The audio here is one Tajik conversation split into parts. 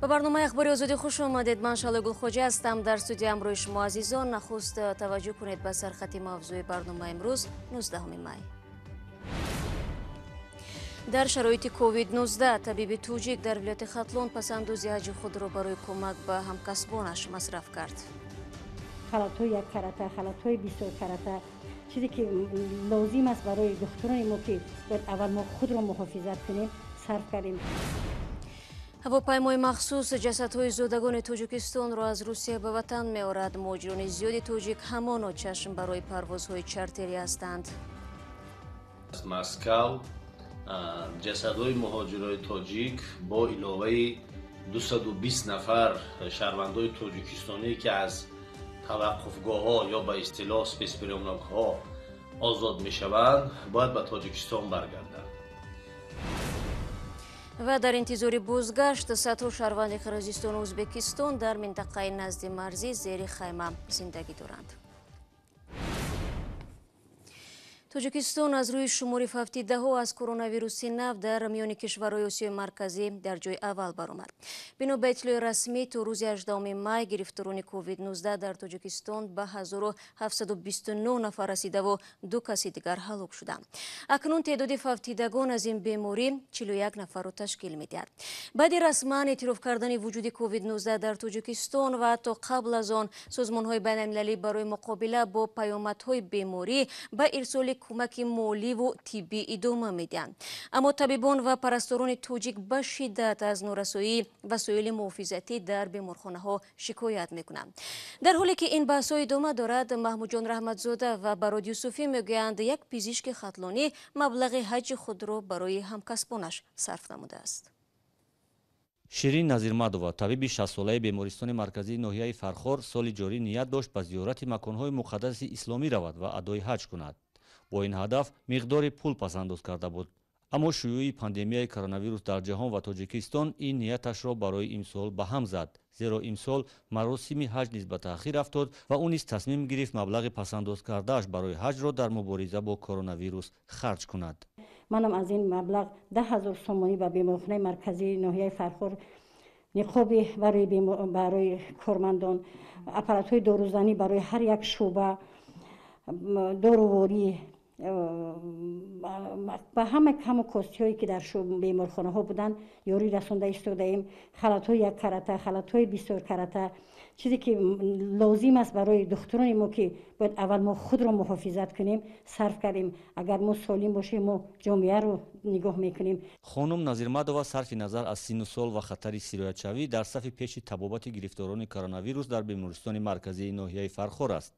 Ба барномаи Ахбори Озодӣ хуш омадед. Ман Шалои Гулхоҷа ҳастам. Дар студия ҳамроҳи шумо азизон. Нахуст таваҷҷӯҳ кунед ба сархати мавзӯи барномаи имрӯз, 19 май. Дар шароити COVID-19 табиби тоҷик дар вилояти Хатлон пасандози ҳаҷи худро барои кӯмак ба ҳамкасбонаш масраф кард. Халатҳои як карата, халатҳои бисёр карата, чизе ки лозим аст барои духтурони мо, ки бояд аввал мо худро муҳофизат кунем, сарф кардем. Ҳавопаймои махсус ҷасадҳои зодагони Тоҷикистонро аз Русия ба ватан меорад. Муҳоҷирони зиёди тоҷик ҳамоно чашм барои парвозҳои чартерӣ ҳастанд. Аз Москав ҷасадҳои муҳоҷирони тоҷик бо иловаи 220 нафар шаҳрвандои тоҷикистонӣ, ки аз таваққуфгоҳҳо ё ба истилоҳ спецприёмникҳо озод мешаванд, бояд ба Тоҷикистон баргарданд. Ва дар интизори бозгашт садҳо шаҳрванди Қирғизистону Ӯзбекистон дар минтақаи назди марзӣ зери хайма зиндагӣ доранд. Тоҷикистон аз рӯи шумори фавтидаҳо аз коронавируси нав дар миёни кишварҳои Осиёи Марказӣ дар ҷои аввал баромад. Бино ба иттилои расмӣ, то рӯзи 18 май гирифторони COVID-19 дар Тоҷикистон ба 1729 нафар расидаву ду каси дигар ҳалок шуданд. Акнун теъдоди фавтидагон аз ин беморӣ 41 нафарро ташкил медиҳад. Баъди расман эътироф кардани вуҷуди COVID-19 дар Тоҷикистон ва ҳатто қабл аз он созмонҳои байналмилалӣ барои муқобила бо паёмадҳои беморӣ ба ирсоли кӯмаки моливу тиббӣ идома медиҳанд. Аммо табибон ва парасторони тоҷик ба шиддат аз норасоии васоили муҳофизатӣ дар беморхонаҳо шикоят мекунанд. Дар ҳоле ки ин баҳсҳо идома дорад, Маҳмудҷон Раҳматзода ва Барод Юсуфӣ мегӯянд, як пизишки хатлонӣ маблағи ҳаҷи худро барои ҳамкасбонаш сарф намудааст. Ширин Назирмадова, табиби 60-солаи бемористони марказии ноҳияи Фархор, соли ҷорӣ ният дошт ба зиёрати маконҳои муқаддаси исломӣ равад ва адои ҳаҷ кунад. Бо ин ҳадаф миқдори пул пасандоз карда буд. Аммо шуюи пандемияи коронавирус дар ҷаҳон ва Тоҷикистон ин нияташро барои имсол ба ҳам зад, зеро имсол маросими ҳаҷ низ ба таъхир афтод ва ӯ низ тасмим гирифт маблағи пасандоз кардааш барои ҳаҷро дар мубориза бо коронавирус харҷ кунад. Манам аз ин маблағ 10 000 сомонӣ ба беморхонаи марказии ноҳияи Фархор ниқоби барои кормандон, аппаратҳои дорузанӣ барои ҳар як шӯъба, доруворӣ ба ҳама каму костиҳое, ки дар беморхонаҳо буданд, ёрӣ расонда истодаем. Халатҳои як карата, халатҳои бисёр карата, чизе ки лозим аст барои духтурони мо, ки бояд аввал мо худро муҳофизат кунем, сарф кардем. Агар мо солим бошем, мо ҷомеаро нигоҳ мекунем. Хонум Назирмадова сарфи назар аз синну сол ва хатари сироятшавӣ дар сафи пеши табобати гирифторони коронавирус дар бемористони марказии ноҳияи Фархор аст.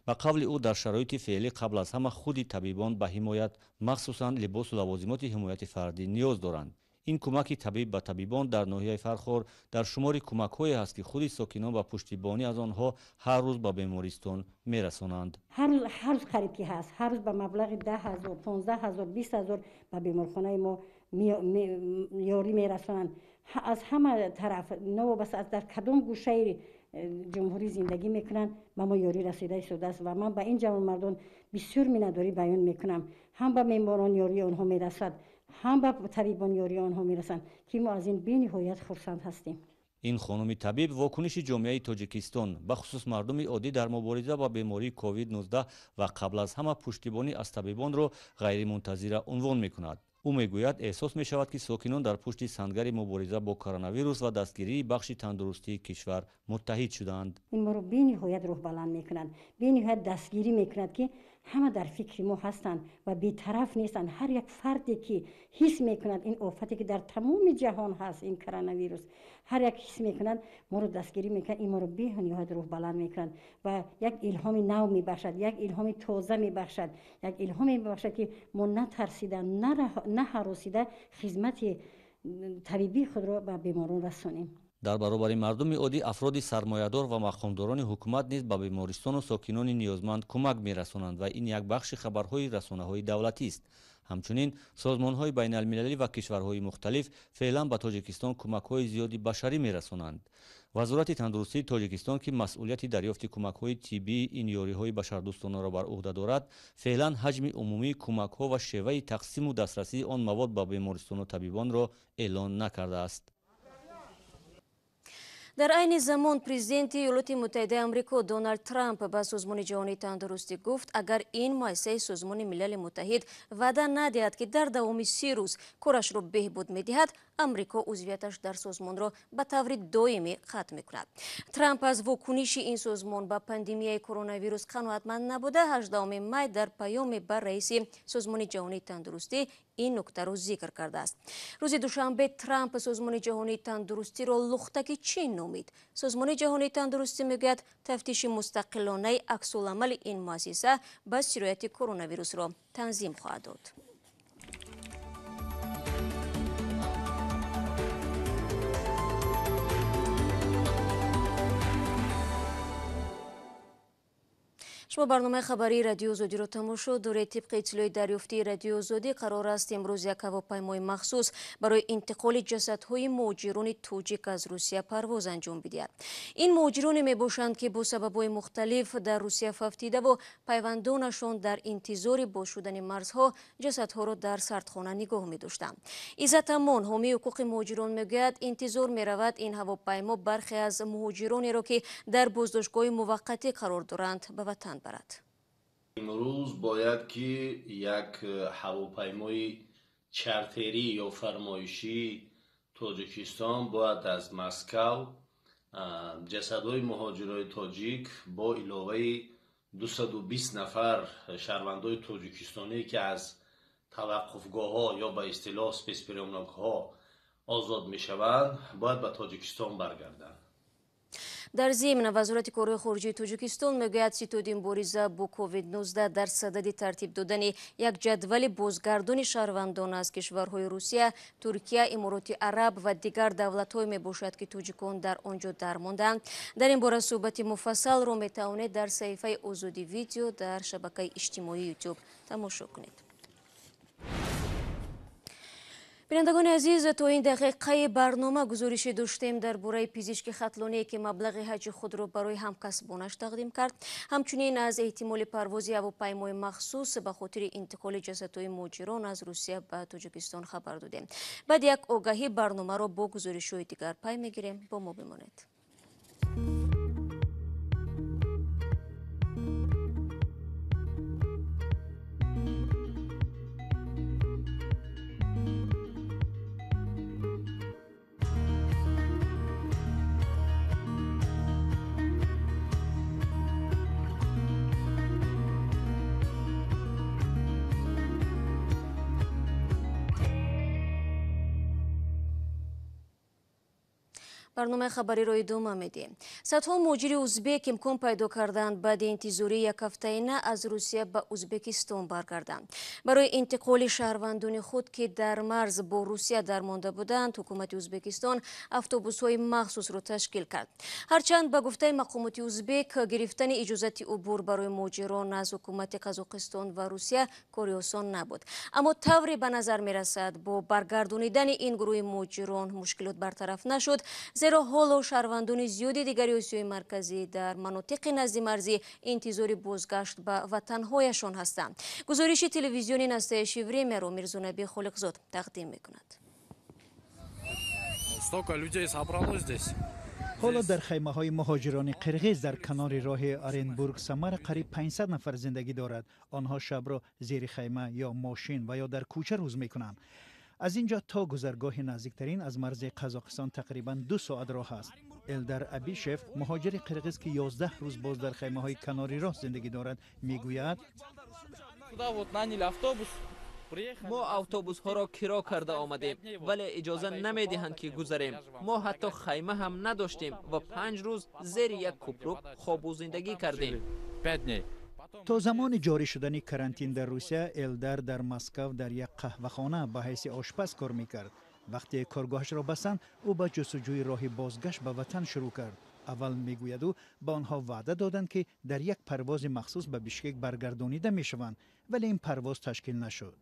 Ба қавли ӯ, дар шароити феълӣ қабл аз ҳама худи табибон ба ҳимоят, махсусан либосу лавозимоти ҳимояти фардӣ ниёз доранд. Ин кӯмаки табиб ба табибон дар ноҳияи Фархор дар шумори кӯмакҳое ҳаст, ки худи сокинон ба пуштибонӣ аз онҳо ҳар рӯз ба бемористон мерасонанд. Ҳар рӯз, ҳар рӯз қариб ки ҳаст, ҳар рӯз ба маблағи 10 000, 15 000, 20 000 ба беморхонаи мо ёрӣ мерасонанд аз ҳама тараф. Новобаста аз дар кадом гӯшаи ҷумҳурӣ зиндагӣ мекунанд, ба мо ёрӣ расида истодааст ва ман ба ин ҷавонмардон бисёр миннатдорӣ баён мекунам. Ҳам ба меҳмонон ёрии онҳо мерасад, ҳам ба табибон ёрии онҳо мерасанд, ки мо аз ин бениҳоят хурсанд ҳастем. Ин хонуми табиб вокуниши ҷомеаи Тоҷикистон, бахусус мардуми оддӣ, дар мубориза ба бемории COVID-19 ва қабл аз ҳама пуштибонӣ аз табибонро ғайримунтазира унвон мекунад. Ӯ мегӯяд, эҳсос мешавад, ки сокинон дар пушти сангари мубориза бо коронавирус ва дастгирии бахши тандурустии кишвар муттаҳид шудаанд. Ин моро бениҳоят рӯҳбаланд мекунад, бениҳоят дастгирӣ мекунад, ки ҳама дар фикри мо ҳастанд ва бетараф нестанд. Ҳар як фарде, ки ҳис мекунад ин офате, ки дар тамоми ҷаҳон ҳаст, ин коронавирус, ҳар як ҳис мекунад, моро дастгирӣ мекунад. Ин моро бениҳоят рӯҳбаланд мекунад ва як илҳоми нав мебахшад, як илҳоми тоза мебахшад, як илҳоме мебахшад, ки мо натарсида, наҳаросида хизмати табибии худро ба беморон расонем. Дар баробари мардуми оддӣ афроди сармоядор ва мақомдорони ҳукумат низ ба бемористону сокинони ниёзманд кӯмак мерасонанд ва ин як бахши хабарҳои расонаҳои давлатист. Ҳамчунин созмонҳои байналмилалӣ ва кишварҳои мухталиф феълан ба Тоҷикистон кӯмакҳои зиёди башарӣ мерасонанд. Вазорати тандурустии Тоҷикистон, ки масъулияти дарёфти кӯмакҳои тиббии ин ёриҳои башардӯстонаро бар ӯҳда дорад, феълан ҳаҷми умумии кӯмакҳо ва шеваи тақсиму дастрасии он мавод ба бемористону табибонро эълон накардааст. Дар айни замон президенти Иёлоти Муттаҳидаи Амрико Доналд Трамп ба Созмони Ҷаҳонии Тандурустӣ гуфт, агар ин муассисаи Созмони Милали Муттаҳид ваъда надиҳад, ки дар давоми 30 рӯз корашро беҳбуд медиҳад, Амрико узвияташ дар созмонро ба таври доимӣ қатъ мекунад. Трамп аз вокуниши ин созмон ба пандемияи коронавирус қаноатманд набуда, 18 май дар паёме ба раиси Созмони Ҷаҳонии Тандурустӣ ин нуктаро зикр кардааст. Рӯзи душанбе Трамп Созмони Ҷаҳонии Тандурустиро лухтаки Чин номид. Созмони Ҷаҳонии Тандурустӣ мегӯяд, тафтиши мустақилонаи аксуламали ин муассиса ба сирояти коронавирусро танзим хоҳад дод. Шумо барномаи хабарии Радиои Озодиро тамошо доред. Тибқи иттилои дарёфтии Радиои Озодӣ қарор аст имрӯз як ҳавопаймои махсус барои интиқоли ҷасадҳои муҳоҷирони тоҷик аз Русия парвоз анҷом бидиҳад. Ин муҳоҷироне мебошанд, ки бо сабабҳои мухталиф дар Русия фавтидаву пайвандонашон дар интизори боз шудани марзҳо ҷасадҳоро дар сардхона нигоҳ медоштанд. Иззат Амон, ҳомии ҳуқуқи муҳоҷирон, мегӯяд, интизор меравад ин ҳавопаймо бархе аз муҳоҷиронеро, ки дар боздоштгоҳи муваққатӣ қарор доранд, ба ватан барад. Имрӯз бояд ки як ҳавопаймои чартерӣ ё фармоишии Тоҷикистон бояд аз Москав ҷасадҳои муҳоҷирони тоҷик бо иловаи 220 нафар шаҳрвандои тоҷикистонӣ, ки аз таваққуфгоҳҳо ё ба истилоҳ спецприёмникҳо озод мешаванд, бояд ба Тоҷикистон баргарданд. Дар зимн Вазорати корҳои хориҷии Тоҷикистон мегӯяд, ситоди мубориза бо COVID-19 дар садади тартиб додани як ҷадвали бозгардони шаҳрвандон аз кишварҳои Русия, Туркия, Имороти Араб ва дигар давлатҳое мебошад, ки тоҷикон дар он ҷо дармонданд. Дар ин бора суҳбати муфассалро метавонед дар саҳифаи Озодӣ видео дар шабакаи иҷтимоии YouTube тамошо кунед. Бинандагони азиз, то ин дақиқаи барнома гузоришӣ доштем дар бораи пизишки хатлоние, ки маблағи ҳаҷи худро барои ҳамкасбонаш тақдим кард. Ҳамчунин аз эҳтимоли парвози ҳавопаймои махсус ба хотири интиқоли ҷасадҳои муҳоҷирон аз Русия ба Тоҷикистон хабар додем. Баъд як огаҳӣ барномаро бо гузоришҳои дигар пай мегирем. Бо мо бимонед. Барномаи хабариро идома медиҳем. Садҳо муҳоҷири узбек имкон пайдо карданд баъди интизории якҳафтаина аз Русия ба Узбекистон баргарданд. Барои интиқоли шаҳрвандони худ, ки дар марз бо Русия дармонда буданд, ҳукумати Узбекистон автобусҳои махсусро ташкил кард. Ҳарчанд ба гуфтаи мақомоти узбек, гирифтани иҷозати убур барои муҳоҷирон аз ҳукумати Қазоқистон ва Русия кори осон набуд. Аммо тавре ба назар мерасад, бо баргардонидани ин гурӯҳи муҳоҷирон мушкилот бартараф нашуд, зеро ҳоло шаҳрвандони зиёди дигари Осиёи Марказӣ дар манотиқи наздимарзӣ интизори бозгашт ба ватанҳояшон ҳастанд. Гузориши телевизиони Настоящее времяро Мирзонаби Холиқзод тақдим мекунад. Столько людей собралось здесь. Ҳоло дар хаймаҳои муҳоҷирони қирғиз дар канори роҳи Оренбург Самара қариб 500 нафар зиндагӣ дорад. Онҳо шабро зери хайма ё мошин ва ё дар кӯча рӯз мекунанд. Аз ин ҷо то гузаргоҳи наздиктарин аз марзи Қазоқистон тақрибан 2 соат роҳ аст. Элдар Абишев, муҳоҷири қирғиз, ки 11 рӯз боз дар хаймаҳои канори роҳ зиндагӣ дорад, мегӯяд: Мо автобусҳоро киро карда омадем, вале иҷоза намедиҳанд, ки гузарем. Мо ҳатто хайма ҳам надоштем ва 5 рӯз зери як купрук хобу зиндагӣ кардем. То замони ҷорӣ шудани карантин дар Русия, Элдар дар Москав дар як қаҳвахона ба ҳайси ошпаз кор мекард. Вақте коргоҳашро бастанд, ӯ ба ҷустуҷӯи роҳи бозгашт ба ватан шурӯъ кард. Аввал, мегӯяд ӯ, ба онҳо ваъда доданд, ки дар як парвози махсус ба Бишкек баргардонида мешаванд, вале ин парвоз ташкил нашуд.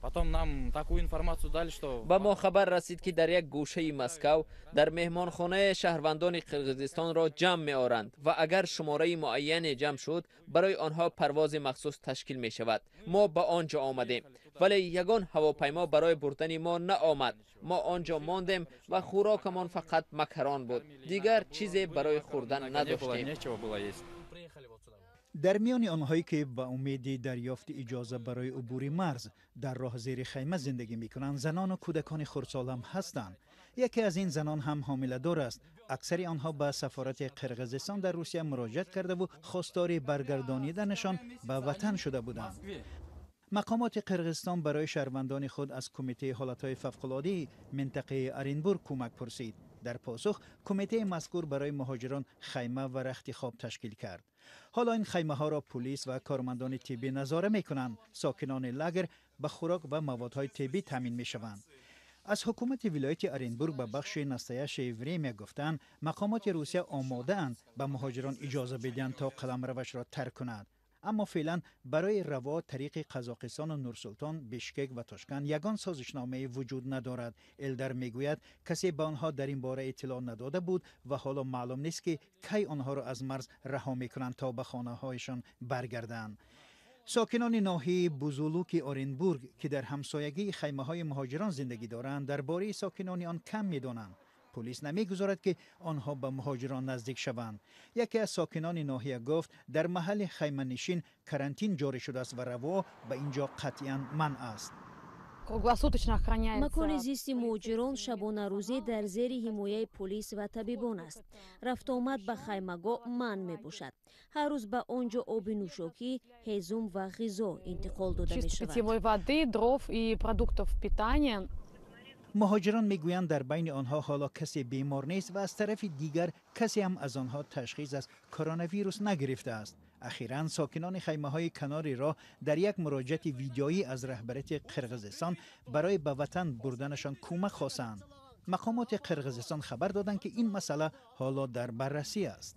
Потом нам такую информацию дали, что ба мо хабар расид, ки дар як гӯшаи Москав дар меҳмонхонаи шаҳрвандони Қирғизистонро ҷамъ меоранд ва агар шумораи муайяне ҷамъ шуд, барои онҳо парвози махсус ташкил мешавад. Мо ба он ҷо омадем, Вале ягон ҳавопаймо барои бурдани мо наомад. Мо он ҷо мондем ва хӯрокамон фақат макарон буд. Дигар чизе барои хӯрдан надоштем. Дар миёни онҳое ки ба умеди дарёфти иҷоза барои убури марз дар роҳ зери хайма зиндагӣ мекунанд, занону кӯдакони хурдсол ҳам ҳастанд. Яке аз ин занон ҳам ҳомиладор аст. Аксари онҳо ба сафорати Қирғизистон дар Русия муроҷиат кардаву хостори баргардониданашон ба ватан шуда буданд. Мақомоти Қирғизистон барои шаҳрвандони худ аз Кумитаи ҳолатҳои фавқулодаи минтақаи Оренбург кӯмак пурсид. Дар посух кумитаи мазкур барои муҳоҷирон хайма ва рахти хоб ташкил кард. Ҳоло ин хаймаҳоро пулис ва кормандони тиббӣ назора мекунанд. Сокинони лагер ба хӯрок ва маводҳои тиббӣ таъмин мешаванд. Аз ҳукумати вилояти Оренбург ба бахши Настоящее время гуфтанд, мақомоти Русия омодаанд ба муҳоҷирон иҷоза бидиҳанд то қаламравашро тарк кунад. Аммо феълан барои раво тариқи Қазоқистону Нурсултон, Бишкек ва Тошканд ягон созишномае вуҷуд надорад. Элдар мегӯяд, касе ба онҳо дар ин бора иттилоъ надода буд ва ҳоло маълум нест, ки кай онҳоро аз марз раҳо мекунанд то ба хонаҳояшон баргарданд. Сокинони ноҳияи Бузулуки Оренбург, ки дар ҳамсоягии хаймаҳои муҳоҷирон зиндагӣ доранд, дар бораи сокинони он кам медонанд. Пулис намегузорад, ки онҳо ба муҳоҷирон наздик шаванд. Яке аз сокинони ноҳия гуфт, дар маҳалли хайманишин карантин ҷорӣ шудааст ва раво ба ин ҷо қатъиян манъ аст. Круглосуточно охраняется. Макони зисти муҳоҷирон шабонарӯзӣ дар зери ҳимояи полис ва табибон аст. Рафтуомад ба хаймагоҳ манъ мебошад. Ҳар рӯз ба он ҷо оби нӯшокӣ, ҳезум ва ғизо интиқол дода мешавад. Питьевой воды, дров и продуктов питания. Муҳоҷирон мегӯянд, дар байни онҳо ҳоло касе бемор нест ва аз тарафи дигар касе ҳам аз онҳо ташхис аз коронавирус нагирифтааст. Ахиран сокинони хаймаҳои канори роҳ дар як муроҷиати видеоӣ аз раҳбарияти Қирғизистон барои ба ватан бурданашон кӯмак хостанд. Мақомоти Қирғизистон хабар доданд, ки ин масъала ҳоло дар баррасӣ аст.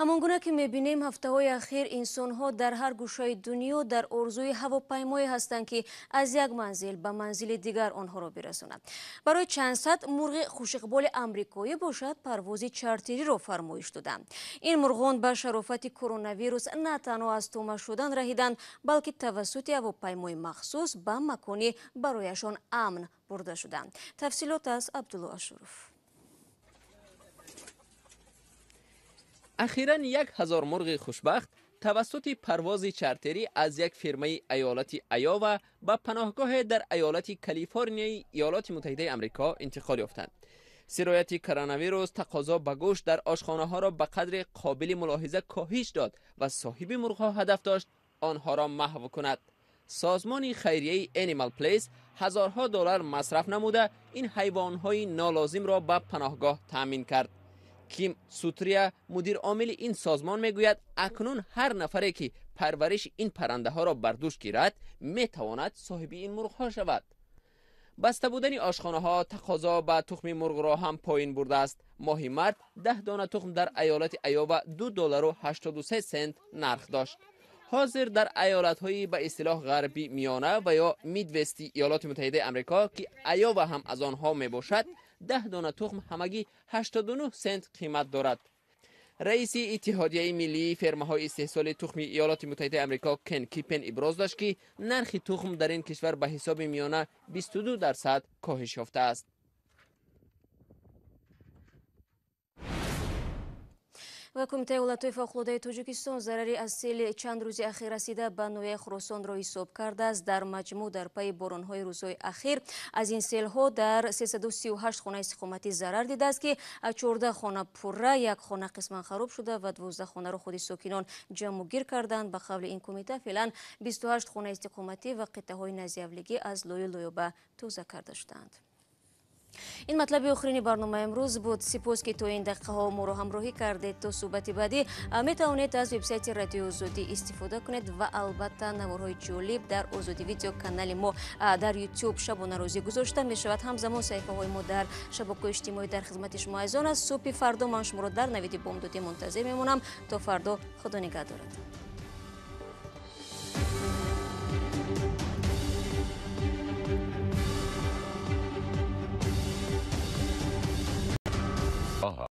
Ҳамон гуна ки мебинем, ҳафтаҳои ахир инсонҳо дар ҳар гӯшаи дунё дар орзуи ҳавопаймое ҳастанд, ки аз як манзил ба манзили дигар онҳоро бирасонад. Барои чанд сад мурғи хушиқболи амрикоӣ бошад, парвози чартериро фармоиш доданд. Ин мурғон ба шарофати коронавирус на танҳо аз тӯма шудан раҳиданд, балки тавассути ҳавопаймои махсус ба макони барояшон амн бурда шуданд. Тафсилот аз Абдулло Ашуров. Ахиран 1000 мурғи хушбахт тавассути парвози чартерӣ аз як фирмаи иёлати Айова ба паноҳгоҳе дар иёлати Калифорнияи Иёлоти Муттаҳидаи Амрико интиқол ёфтанд. Сирояти коронавирус тақозо ба гӯшт дар ошхонаҳоро ба қадри қобили мулоҳиза коҳиш дод ва соҳиби мурғҳо ҳадаф дошт онҳоро маҳв кунад. Созмони хайрияи Animal Place ҳазорҳо доллар масраф намуда ин ҳайвонҳои нолозимро ба паноҳгоҳ таъмин кард. Ким Сутрия, мудир омили ин созмон, мегӯяд, акнун ҳар нафаре ки парвариши ин паррандаҳоро бар дӯш гирад, метавонад соҳиби ин мурғҳо шавад. Баста будани ошхонаҳо тақозо ба тухми мурғро ҳам поин бурдааст. Моҳи март 10 дона тухм дар иёлати Айова 2 доллару 83 сент нарх дошт. Ҳозир дар иёлатҳои ба истилоҳ ғарби миёна ва ё Мидвести Иёлоти Муттаҳидаи Амрико, ки Айова ҳам аз онҳо мебошад, 10 дона тухм ҳамагӣ 89 сент қимат дорад. Раиси Иттиҳодияи миллии фермаҳои истеҳсоли тухми Иёлоти Муттаҳидаи Амрико Кен Кипен иброз дошт, ки нархи тухм дар ин кишвар ба ҳисоби миёна 22% коҳиш ёфтааст. Ва Кумитаи ҳолатҳои фавқулодаи Тоҷикистон зарари аз сели чанд рӯзи ахир расида ба ноҳияи Хуросонро ҳисоб кардааст. Дар маҷмӯъ дар пайи боронҳои рӯзҳои ахир аз ин селҳо дар 338 хона истиқоматӣ зарар дидааст, ки 14 хона пурра, як хона қисман хароб шуда ва 12 хонаро худи сокинон ҷамъугир карданд. Ба қавли ин кумита, феълан 28 хона истиқоматӣ ва қитъаҳои назиавлигӣ аз лою лоёба тоза карда шудаанд. Ин матлаби охирини барномаи имрӯз буд. Сипос, ки то ин дақиқаҳо моро ҳамроҳӣ кардед. То суҳбати баъдӣ метавонед аз вебсайти Радиои Озодӣ истифода кунед ва албатта наворҳои ҷолиб дар Озодӣ Видео, канали мо дар Ютуб, шабонарӯзӣ гузошта мешавад. Ҳамзамон саҳифаҳои мо дар шабакаҳои иҷтимоӣ дар хизмати шумо азизон аст. Субҳи фардо ман шуморо дар навиди бомдодӣ мунтазир мемонам. То фардо, Худо нигаҳ дорад.